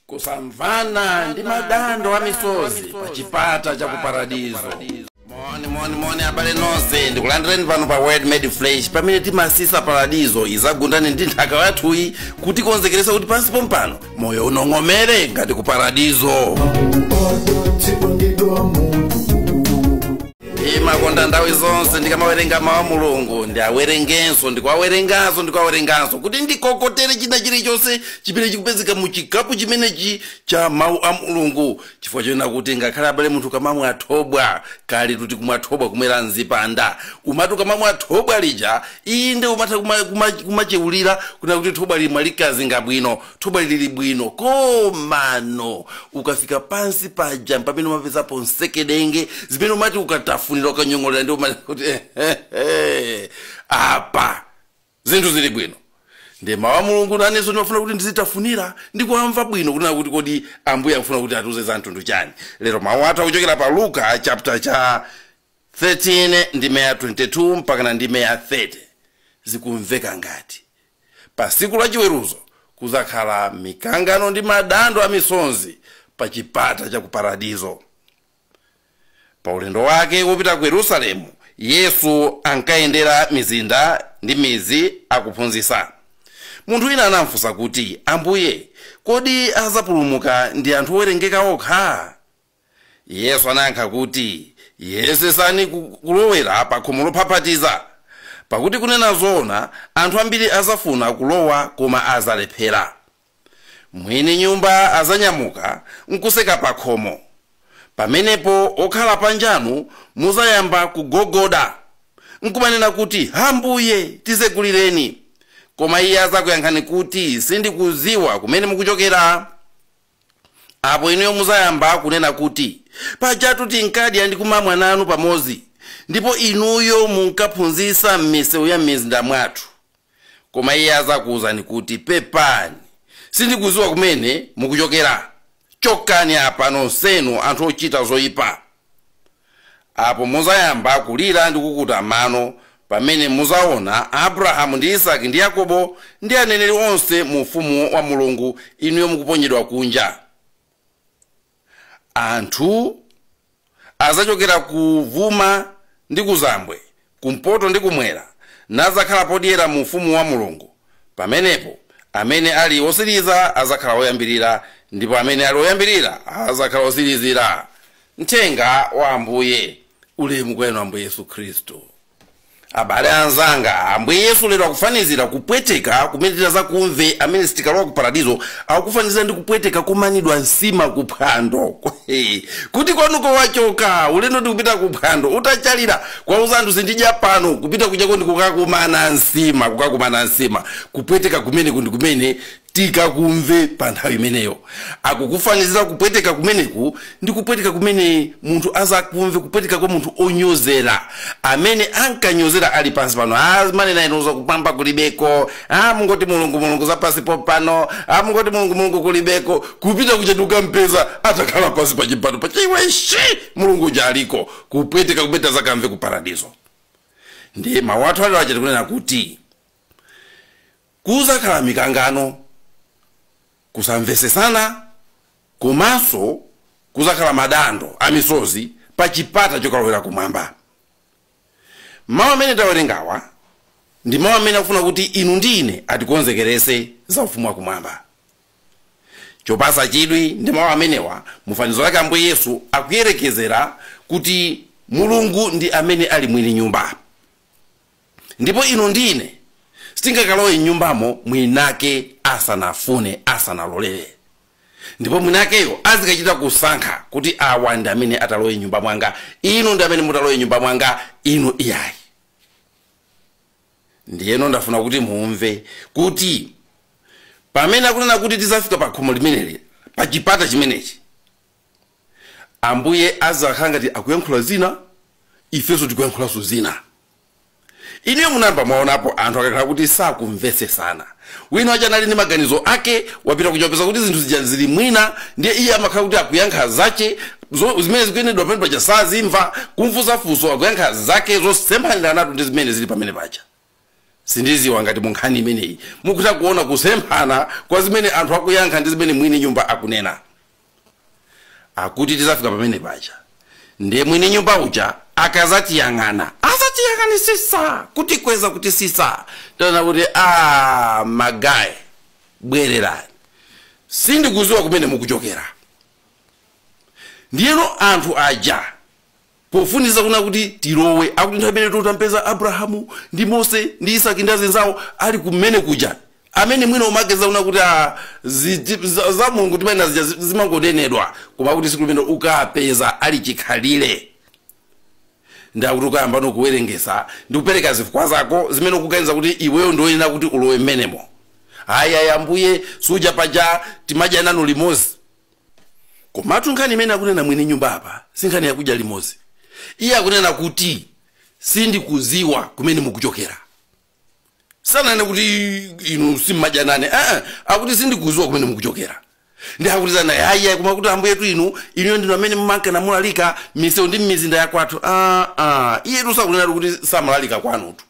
Kusamvana ndi madando a misozi pa chipata cha kuparadizo. Moni, moni, moni, abale nonse, ndikulandireni pano pa Word Made Flesh, pamene timasisa paradizo izagundane ndi nthaka yathuyi kuti konzekeresa kuti pansi pompano moyo unong'omere ngati ku paradizo. Imakonda nthawi zonse ndikamawerenga mawu a Mulungu, ndiawerengenso, ndikuwawerenganso, ndikuwawerenganso kuti ndikokotere china chilichonse chimene chikupezeka mu chikapu chimenechi cha mawu a Mulungu, chifukwa choyena kuti ngakhale abale munthu kamamwe athobwa kale tuti kumwathobwa kumwera mzipanda, umati ukamamwe athobwa lija inde umatha kumacheulira kuna kuti thobwa limwe likazinga bwino, thobwa lili bwino, komano ukafika pansi paja pamene umapezapo nsekedenge zimene umati ukatafunira ukanyong'olera ndi umati kuti apa zinthu zili bwino. Ndi mawu a Mulungu nanenso ndimafuna kuti ndizitafunira ndikuamva bwino kunena kuti kodi Ambuye akufuna kuti atiuze za mtundu chani. Lero mawu athu akuchokera pa Luka chapter cha 13 ndime ya 22 mpaka na ndime ya 30. Zikumveka ngati pa tsiku la chiweruzo kuzakhala mikangano ndi madando a misonzi pa chipata cha kuparadizo. Pa ulendo wake wopita ku Yerusalemu, Yesu ankayendera mizinda ndi midzi akuphunzitsa. Munthu wina anamfunsa kuti, Ambuye, kodi azapulumuka ndi anthu owerengeka okha? Yesu anayankha kuti, yesesani kulowera pa khomo lophaphatiza, pakuti kunena zoona anthu ambiri azafuna kulowa koma azalephera. Mwini nyumba azanyamuka nkuseka pa khomo. Pamenepo okhala panjanu muzayamba kugogoda nkumanena kuti, Ambuye, tizegulireni. Koma iye azakuyankhani kuti, sindikudziwa kumene mukuchokera. Apo inuyo muzayamba kunena kuti, pajatu tinkadya ndi kumamwa nanu pamodzi, ndipo inuyo munkaphunzitsa m'misewu ya m'mizinda mwathu. Koma iye azakuwuzani kuti, pepani, sindikudziwa kumene mukuchokera. Chokani apa nonsenu anthu ochita zoyipa. Apo muzayamba kulira ndi kukuta mano pamene muzaona Abrahamu ndi Isake ndi Yakobo ndi aneneri onse mu ufumu wa Mulungu, inuyo mukuponyedwa kunja. Anthu azachokera kuvuma ndi kuzambwe, kumpoto ndi kumwera, nazakhala podyera mu ufumu wa Mulungu. Pamenepo amene ali osiriza azakhala oyambirira, ndipo amene ali oyambirira azakhala osirizira. Mthenga wa Ambuye. Ulemu kwenu Ambuye Yesu Khristu. Abale anzanga, Ambuye Yesu lero akufanizira kupweteka kumene tizakumve amene sitikalowa ku paradizo, akufanizira ndi kupweteka kumanidwa nsima kuphwando. Kuti kwanuko wachoka ulendo ndi kupita kuphwando, utachalira kwauza anthu sindidya pano, kupita kuchako ndi kukakumana nsima, kukakumana nsima. Kupweteka kumeneku ndi kumene tikakumve pa nthawi imeneyo. Akukufanizira kupweteka kumeneku ndi kupweteka kumene munthu azakumve, kupweteka kwa munthu onyozera amene ankanyozera ali pansi pano. Manena inu zakupamba kulibeko, mungoti Mulungu Mulungu za pansi pano, mungoti Mulungu Mulungu kulibeko, kupita kuchetuka mpeza atakhala pansi pa chipano pachiwe shi Mulungu jaliko. Kupweteka kumene azakamve ku paradizo. Ndi mawu athu ali aja tikunena kuti kuzakhala mikangano, kusamvesesana, komanso kuzakhala madando a misozi pa chipata chokalowera kumwamba. Mawu amene tawerengawa ndi mawu amene akufuna kuti inu ndi ine atikonzekerese za ufumu wakumwamba. Chopasa chidwi ndi mawu amenewa, mufanizo lake Ambuye Yesu akuyerekezera kuti Mulungu ndi amene ali mwini nyumba, ndipo inu ndi ine sitingakalowe nyumbamo mwinake asanafune, asanalolere. Ndipo mwinakeyo azikachita kusankha kuti awa ndi amene atalowe nyumba mwanga, inu ndi amene mutalowe nyumba mwanga, inu iyayi. Ndiyeno ndafuna kuti mumve kuti pamene akunena kuti tizafika pa khomo limeneli, pa chipata chimenechi, Ambuye azakhala ngati akuyankhula zina, ifenso tikuyankhulanso zina. Inuyo munayamba mwaonapo anthu akakhala kuti sakumvetsesana. Wina wacha anali ndi maganizo ake, wapita kuchopeza kuti zinthu zija zili mwina, ndiye iye amakhala kuti akuyankha zache zimene zikuyenedwa pamene paja sazimva, kumfunsafunso akuyankha zake zosemphanirana ndi zimene zili pamene paja. Sindiziwa ngati mu nkhani imeneyi mukutha kuona kusemphana kwa zimene anthu akuyankha ndi zimene mwini nyumba akunena. Akuti tizafika pamene paja, ndiye mwini nyumba uja akazatiyang'ana, azatiyang'anisisa kuti kweza kuti sisa, tana kuti magayi bwererani, sindikuziwa kumene mukuchokera. Ndiyeno anthu aja pofuniza kuna kuti tilowe, akuti nthawi imene tutampeza Abrahamu ndi Mose ndi Isaki ndi azinzawo ali kumene kuja, amene mwina umageza kuna kuti za Mulungu timene zija zimangonenedwa, koma kuti siku limene ukapeza ali chikhalire, ndakuti ukayamba nokuwerengesa ndi kupereka zifukwa zako zimene ukuganiza kuti iweyo ndoyenera kuti ulowe mmenemo. Ayi ambuye, suja paja timadya nanu limodzi. Komatu nkhani imene akunena mwini nyumba apa si nkhani yakudya limodzi. Iye akunena kuti sindikuziwa kumene mukuchokera. Sananene kuti inu simmadya nane, akuti sindikuziwa kumene mukuchokera. Ndi akutizana ayi, koma kuti ambuye tu inu inuyo ndinu amene mumankana mulalika misewu ndi m'mizinda ya kwathu. Iye tu sakunena kuti samalalika kwanutu,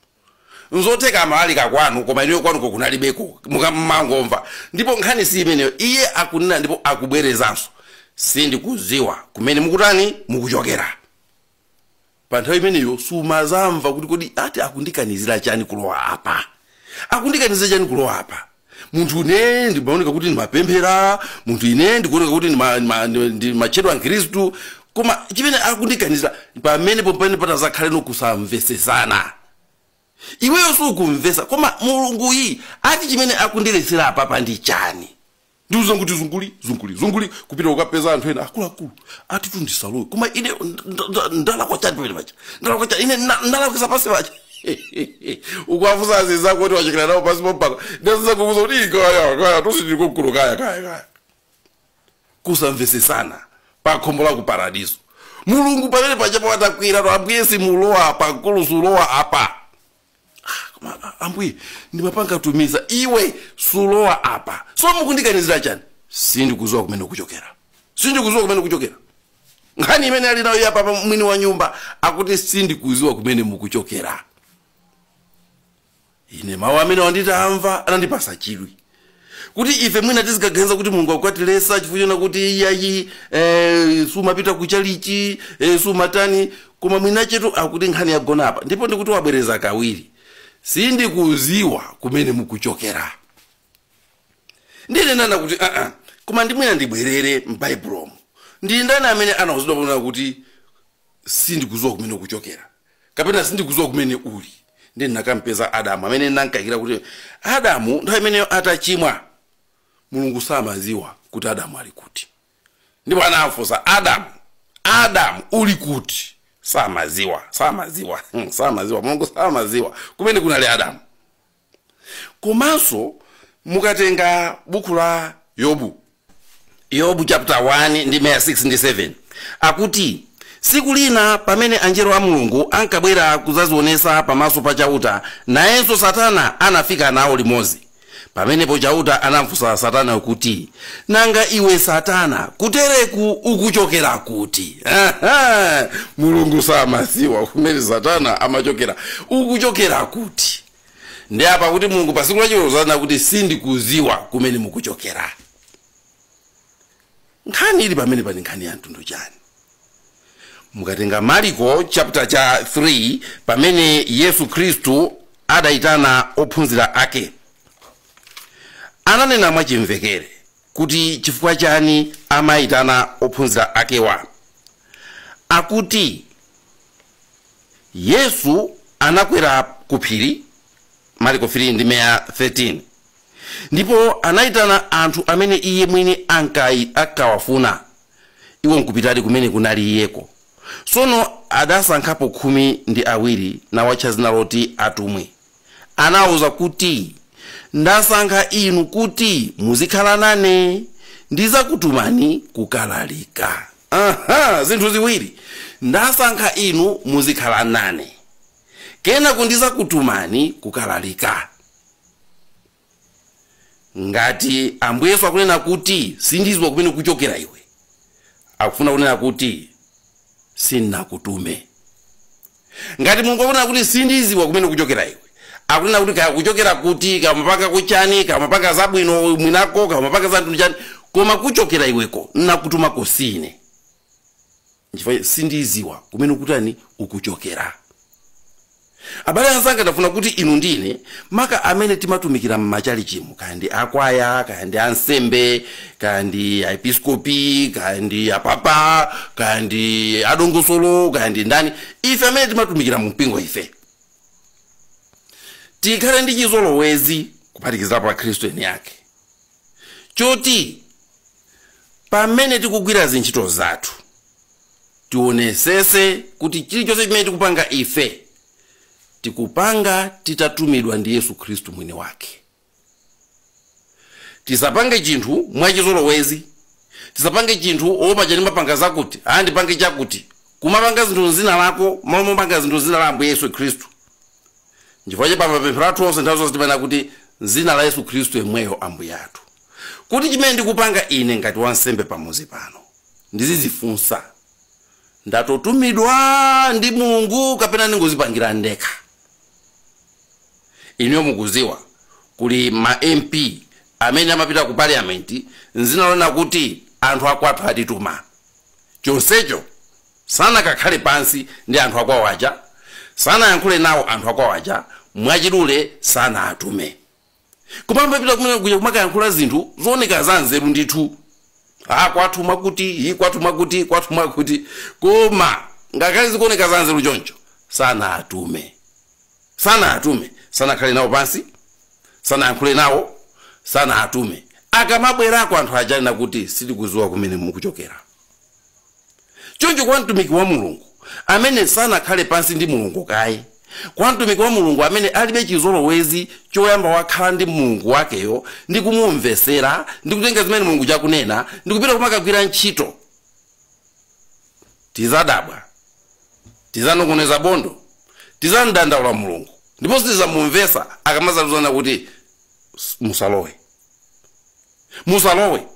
nzotheka amalalika kwanu, koma inuyo kwanuko kunalibeko mukamangomva. Ndipo nkhani si imeneyo. Iye akunena ndipo akubwerezanso, sindikuziwa kumene mukutani mukuchokera. Pa nthawi imeneyo sumazamva kuti kodi ati akundikanizira chani kulowa apa, akundikanizira chani kulowa apa. Munthu ine ndimaoneka kuti ndimapemphera, munthu ine ndikuoneka kuti ndimachedwa mkhristu, koma chimene akundikanizira pamenepo pamene patazakhale nokusamvesesana. Iweyo sukumvesa, koma Mulunguyi ati chimene akundiletsera apapa ndi chani? Ndiuza kuti zunguli zunguli zunguli kupita ukapeza anthu ena akuluakulu ati tundisalowe, koma ine ndalakwa chani pamene paja? Ndalakwa chani ine? Ndalakwisa pasi paja. Ukuwafusa azinzako kuti wachokera nawo pasi pompano, ndazizakukuza kuti kaya kaya tosindikukulu kaya kaya kaya. Kusamvesesana pa khombo la ku paradiso. Mulungu pamene paja pawatakwira to, ambuye simulowa apa, mkulu sulowa apa. Koma ambuye ndimapanga tumiza, iwe sulowa apa, so mukundikanizira chani? Sindikuziwa kumene kuchokera, sindikuziwa kumene kuchokera. Nkhani imene ali nayo apa mwini wa nyumba akuti sindikuziwa kumene mukuchokera. Ine mawu amene wanditamva anandipasa chidwi kuti ife mwina tizikaganiza kuti Mulungu akwatilesa chifukwa chona kuti iyayi sumapita kuchalichi, sumatani, koma mwina chetu akuti nkhani yagona apa. Ndipo ndikuti wabwereza kawiri, sindikuziwa kumene mukuchokera. Ndinenana kuti koma ndimwina ndibwerere m'Baibulomu, ndi ndani amene anauzidwa kunena kuti sindikuziwa kumene ukuchokera kapena sindikuziwa kumene uli? Ndi ndinakampeza Adamu, amene nankayikira kuti Adamu nthawi imeneyo atachimwa, Mulungu samaziwa kuti Adamu ali kuti. Ndipo anafunsa Adamu, Adamu uli kuti? Samaziwa, samaziwa, samaziwa, Mulungu samaziwa kumene kunali Adamu. Komanso mukatenga buku la Yobu, Yobu chapter 1 ndi 6 ndi 7, akuti siku lina pamene anjelo a Mulungu ankabwera kudzazionesa pamaso pa Chauta, nayenso Satana anafika nawo limodzi. Pamenepo Chauta anamfunsa Satana kuti, nanga iwe Satana, kutereku ukuchokera kuti? Mulungu samaziwa kumene Satana amachokera. Ukuchokera kuti? Ndi apa kuti Mulungu pasiku lachiweruzo kuti sindikuziwa kumene mukuchokera. Nkhani ili pamene pani nkhani ya mtundu chani? Mukatenga Mariko chapter cha 3, pamene Yesu Khristu adayitana ophunzira ake, ananena mwachimvekere kuti chifukwa chani amayitana ophunzira akewa. Akuti Yesu anakwera ku phiri, Mariko 3 ndi 13, ndipo anayitana anthu amene iye mwini ankawafuna, iwo nkupitadi kumene kunali iyeko. Sono adasankhapo 12 nawatcha zina loti atumwi. Anawuza kuti, ndasankha inu kuti muzikhala nane, ndizakutumani kukalalika. Zinthu ziwiri, ndasankha inu muzikhala nane, kenako ndizakutumani kukalalika. Ngati Ambuye Yesu akunena kuti sindizwa kumene kuchokera iwe, akufuna kunena kuti sindinakutume. Ngati Mulungu akunena kuti sindiziwa kumene kuchokera iwe, Akunena kuti kaya kuchokera kuti, kaya mapanga kuchani, kaya mapanga zabwino mwinako, kaya mapanga za mtundu chani, koma kuchokera iweko nakutuma kosine. Nchifukwa sindiziwa kumene ukutani ukuchokera. Abale anzanga, ndafuna kuti inu ndine maka amene timatumikira m'machalichimu, kaya ndi akwaya, kaya ndi ansembe, kaya ndi aepiskopi, kaya ndi apapa, kaya ndi adongosolo, kaya ndi ndani, ife amene timatumikira mu mpingo, ife tikhale ndi chizolowezi kuphatikizirapo akhristu eni ake choti pamene tikugwira zintchito zathu tionesese kuti chilichonse chimene tikupanga ife tikupanga titatumidwa ndi Yesu Khristu mwini wake. Tisapange chinthu mwachizolowezi, tisapange chinthu opa chanimapanga zakuti ndipange chakuti, kumapanga zinthu mzina lako malo mopanga zinthu mzina la Ambuye Yesu Khristu. Nchifukwa cha pamapemphero athu onse nthawi zonse timanena kuti mzina la Yesu Khristu yemweyo Ambuye athu. Kuti chimene ndikupanga ine ngati wansembe pamuzi pano ndizizifunsa, ndatotumidwa ndi Mulungu kapena ndingozipangira ndekha? Inuyo mukuziwa kuli ma MP amene amapita ku parliament nzina lona kuti anthu akwathu atituma, chonsecho sanakakhale pansi ndi anthu akwawo aja, sanayankhule nawo anthu akwawo aja, mwachidule sanatume. Koma amapita kumene kuja kumakayankhula zinthu zooneka za nzeru ndithu, kwathu mwakuti, iyi kwathu mwakuti, kwathu mwakuti, koma ngakhale zikuoneka za nzeru choncho sanatume, sanatume, sanakhale nawo pansi, sanayankhule nawo, sanatume. Akamabwerako anthu aja kuti sitikuziwa kumene mukuchokera. Choncho kwa mtumiki wa Mulungu amene sanakhale pansi ndi Mulungu kaye, kwa mtumiki wa Mulungu amene alibe chizolowezi choyamba wakhala ndi Mulungu wakeyo ndi kumumvesera ndi kutenga zimene Mulungu chakunena ndi kupita kumakagwira ntchito, tizadabwa, tizanong'oneza bondo, tizamdandaula Mulungu, ndipo sitizamumvesa akamazatuzana kuti musalowe, musalowe.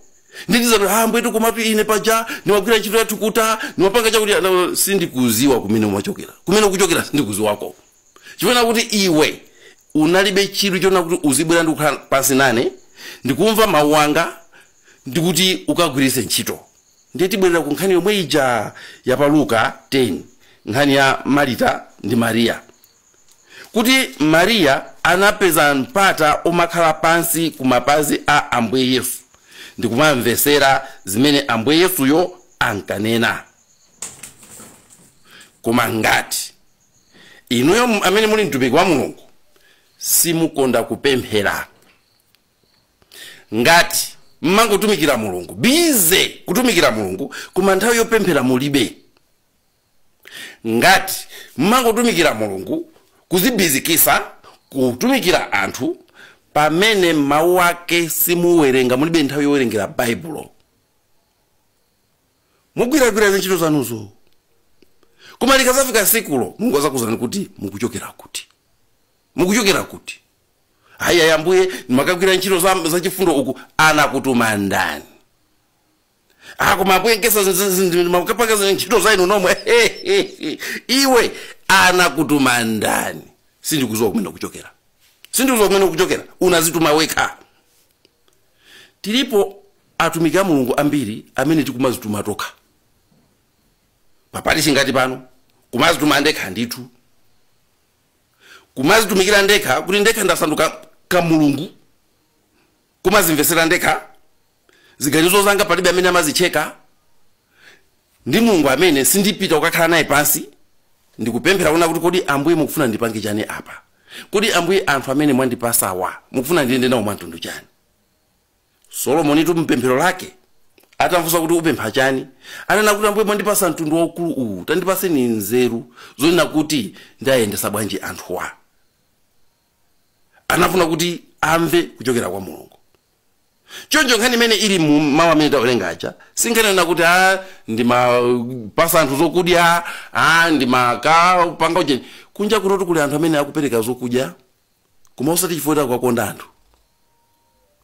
Nditizati mbwetu komatu ine paja ndimagwira ntchito yathu kuta ndimapanga chakuti sindikuziwa kumene umachokera, kumene ukuchokera sindikuziwako. Chifukwa kuti iwe unalibe chidwi chona kuti uzibwera ndi kukhala pansi nane ndikumva mawu anga ndikuti ukagwiritse ntchito. Ndiye tibwerera ku nkhani yomwe ija ya pa Luka 10, nkhani ya Marita ndi Mariya, kuti Mariya anapeza mpata omakhala pansi ku mapazi a Ambuye Yesu ndikumamvesera zimene Ambuye Yesuyo ankanena. Koma ngati inuyo amene muli mtumiki wa Mulungu simukonda kupemphera, ngati mmangotumikira Mulungu, bize kutumikira Mulungu, koma nthawi yopemphera mulibe, ngati mmangotumikira Mulungu kuzibizikisa kutumikira anthu pamene mawu ake simuwerenga, mulibe nthawi yowerengera Baibulo, mugwiragwira ntchito zanuzo, koma likazafika sikulo Mulungu azakuzani kuti mukuchokera kuti, mukuchokera kuti. Hayi Ambuye, ndimakagwira ntchito za chifundo uku, anakutuma ndani? Koma Ambuye nkesa ndimakapanga ntchito za inu nomwe. Iwe anakutuma ndani? Sindikuziwa kumene kuchokera, sindikuziwa kumene kuchokera, unazituma wekha. Tilipo atumiki a Mulungu ambiri amene tikumazituma tokha papali chingati pano, kumazituma ndekha ndithu, kumazitumikira ndekha kuti ndekha ndasanduka ka Mulungu, kumazimvesera ndekha, ziganizo zanga palibe amene amazicheka, ndi Mulungu amene sindipita kukakhala naye pansi ndikupemphera kuna kuti kodi Ambuye mukufuna ndipange chani apa, kodi Ambuye anthu amene mwandipasawa mukufuna ndiyende nawo mwamtundu chani. Solomoni tu mpemphero lake atamfunsa kuti upempha chani, anena kuti Ambuye mwandipasa mtundu waukulu uwu, tandipaseni nzeru zonena kuti ndayendesa bwanji anthuwa. Anafuna kuti amve kuchokera kwa Mulungu. Choncho nkhani imene ili mu mawu amene tawerenga aja sinkanena kuti ndimapasa anthu zokudya, ndimakapanga ucheni. Kunja kunotu kuli anthu amene akupereka zokudya koma osati chifukwa kuwakonda anthu,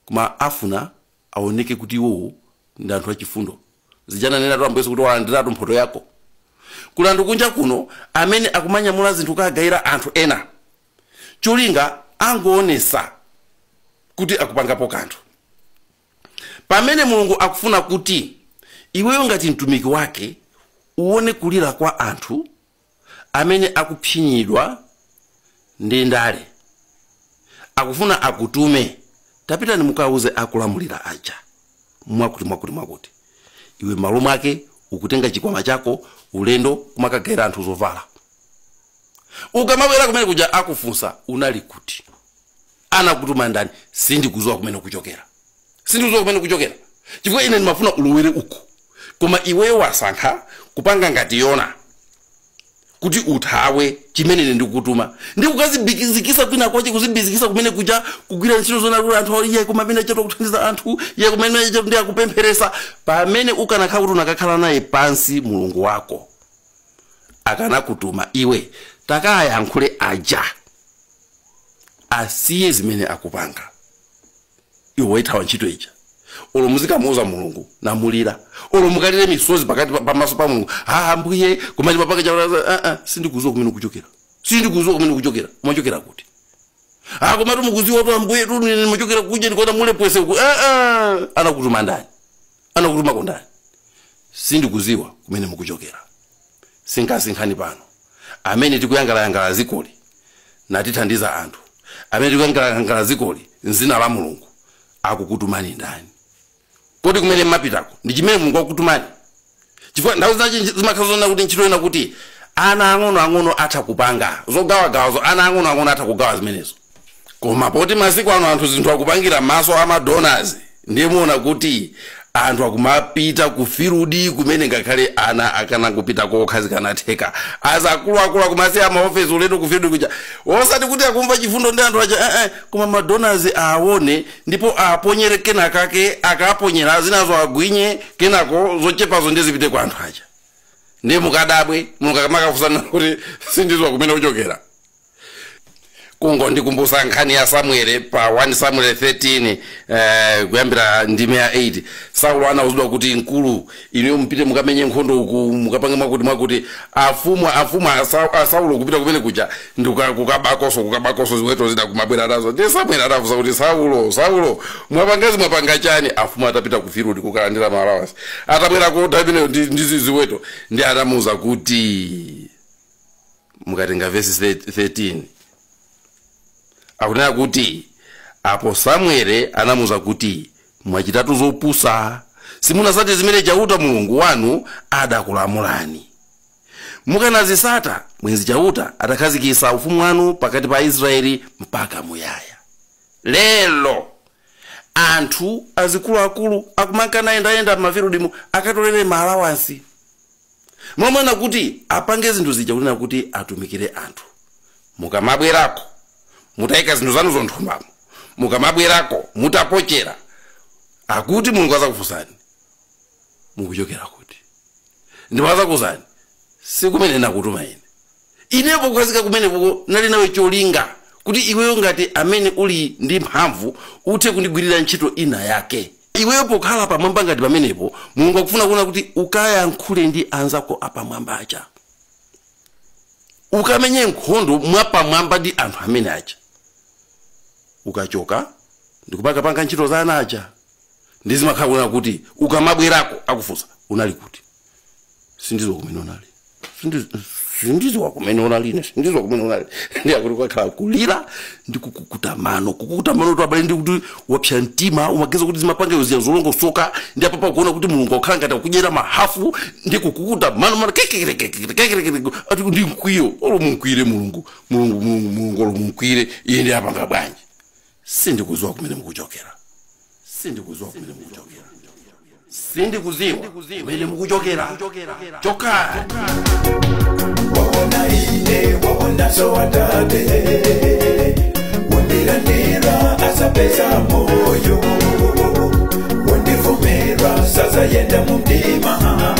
koma afuna aoneke kuti iwowo ndi anthu achifundo. Zijana tu Ambuye kuti walandiratu mphoto yako. Kuli anthu kunja kuno amene akumanyamula zinthu kagayira anthu ena, Cholinga angoonesa kuti akupangapo kanthu, pamene Mulungu akufuna kuti iweyo ngati mtumiki wake uone kulira kwa anthu amene akuphinyidwa ndi ndale. Akufuna akutume, tapitani mukauze akulamulira aja mwakuti mwakuti mwakuti. Iwe malo mwake ukutenga chikwama chako ulendo kumakagayira anthu zovala. Ukamabwera kumene kuja akufunsa unali kuti, anakutuma ndani? Sindikudziwa kumene kuchokera, sindikudziwa kumene kuchokera, chifukwa ine ndimafuna ulowere uku, koma iweyo wasankha kupanga ngati Yona kuti uthawe chimene ine ndikutuma ndi kukazibizikisa kwina kwache, kuzibizikisa kumene kuja, kugwira ntchito zona anthu iye kumamene chato kuthandiza anthu iye kumene chato ndi akupempheresa. Pamene ukanakhala kuti unakakhala naye pansi Mulungu wako akanakutuma iwe, takayankhule aja asiye zimene akupanga, iwe waithawa ntchito ija. Olo muzikamuuza Mulungu namulira, olo mukalire misozi pakati pamaso pa Mulungu, ah Ambuye kumati papaka cha sindikudziwa kumene kuchokera, sindikudziwa kumene kuchokera, mwachokera kuti? Ah komatu mukudziwa tu Ambuye tu mwachokera kuja ndikuona mule pwese uku. Anakutuma ndani? Anakutuma kondani? Sindikudziwa kumene mukuchokera. Sinkasinkhani pano amene tikuyangalayangala zikoli natithandiza anthu, amene tikuyangalayangala zikoli mzina la Mulungu, akukutumani ndani? Kodi kumene mmapitako ndi chimene Mulungu akukutumani? Chifukwa nthawi zinachi zimakhala zoona kuti ntchito ina kuti ana ang'onoang'ono atha kupanga zogawagawazo, ana ang'onoang'ono atha kugawa zimenezo, koma poti masiku ano anthu zinthu akupangira maso ama donors, ndiye muona kuti anthu akumapita ku field kumene ngakhale ana akanangopita kokha zikanatheka. Azakuluakulu akumasiya maofesi ulendo ku field kuja, osati kuti akumva chifundo ndi anthu aja, koma ma donors aone ndipo aponyere kenakake, akaponyera zinazo agwinye kenako zochepazo ndi zipite kwa anthu aja. Ndiye mukadabwe mukamakafusana kuti sindizwa kumene kuchokera. Kungondikumbusa nkhani ya Samuel pa 1 Samuel 13 kuyambira ndime ya 8. Saulo anauzidwa kuti mkulu inuyo mupite mukamenye nkhondo uku mukapange mwakuti mwakuti. Afumu a Saulo kupita kumene kuja ndi kukabakoso ziweto zida kumabwera nazo. Ndiye Samuel anafunsa kuti Saulo mwapangazi mwapanga chani? Afumu atapita ku field kukalandira ma allowance, atabwera ku nthawi ndi ziweto, ndi anamuuza kuti mukatenga verse 13 akunena kuti apo Samuel anamuuza kuti mwachitatu zopusa, simunasate zimene Chauta Mulungu wanu adakulamulani. Mukanazisata bwenzi Chauta atakhazikitsa ufumu wanu pakati pa Israeli mpaka muyaya. Lero anthu azikuluakulu akumakanayendayenda m'ma field mu akatolere ma allowance, momwena kuti apange zinthu zija kunena kuti atumikire anthu. Mukamabwerako mutayika zinthu zanu zonthumbamo, mukamabwerako mutapochera, akuti Mulungu azakufunsani mukuchokera kuti, ndipo azakuuzani sikumene nakutuma ine. Inepo kukhazika kumeneko nali nawe cholinga kuti iweyo ngati amene uli ndi mphamvu uthe kundigwirira ntchito ina yake. Iweyo pokhala pamwamba ngati pamenepo, Mulungu akufuna kuona kuti ukayankhule ndi anzako apamwamba aja, ukamenye nkhondo mwapamwamba ndi anthu amene aja. Ukachoka ndikupangapanga ntchito za ana aja, ndi zimakhala kuona kuti ukamabwerako akufunsa unali kuti. Sindiziwa kumene unali, sindiziwa kumene unali ine, sindiziwa kumene unali. Ndi akuti kukakhala kulira ndi kukukuta mano, kukukuta mano tu abale, ndi kuti wapsa mtima, umageza kuti zimapanga ziya zolongosoka, ndi apapa kuona kuti Mulungu akukhala ngati akudyera mahafu ndi kukukuta mano mano kekekekekekekeke, ati ndi mkwiyo. Olo munkwire Mulungu, Mulungu, Mulungu, Mulungu olo munkwire iye ndi apanga bwanji? Sindikuziwa kumene mukuchokera, sindikuziwa kumene mukuchokera, sindikuziwa kumene mukuchokera. Choka waona ine waona so atate wandilandira asapeza moyo wandivumira sasa yenda mumtima.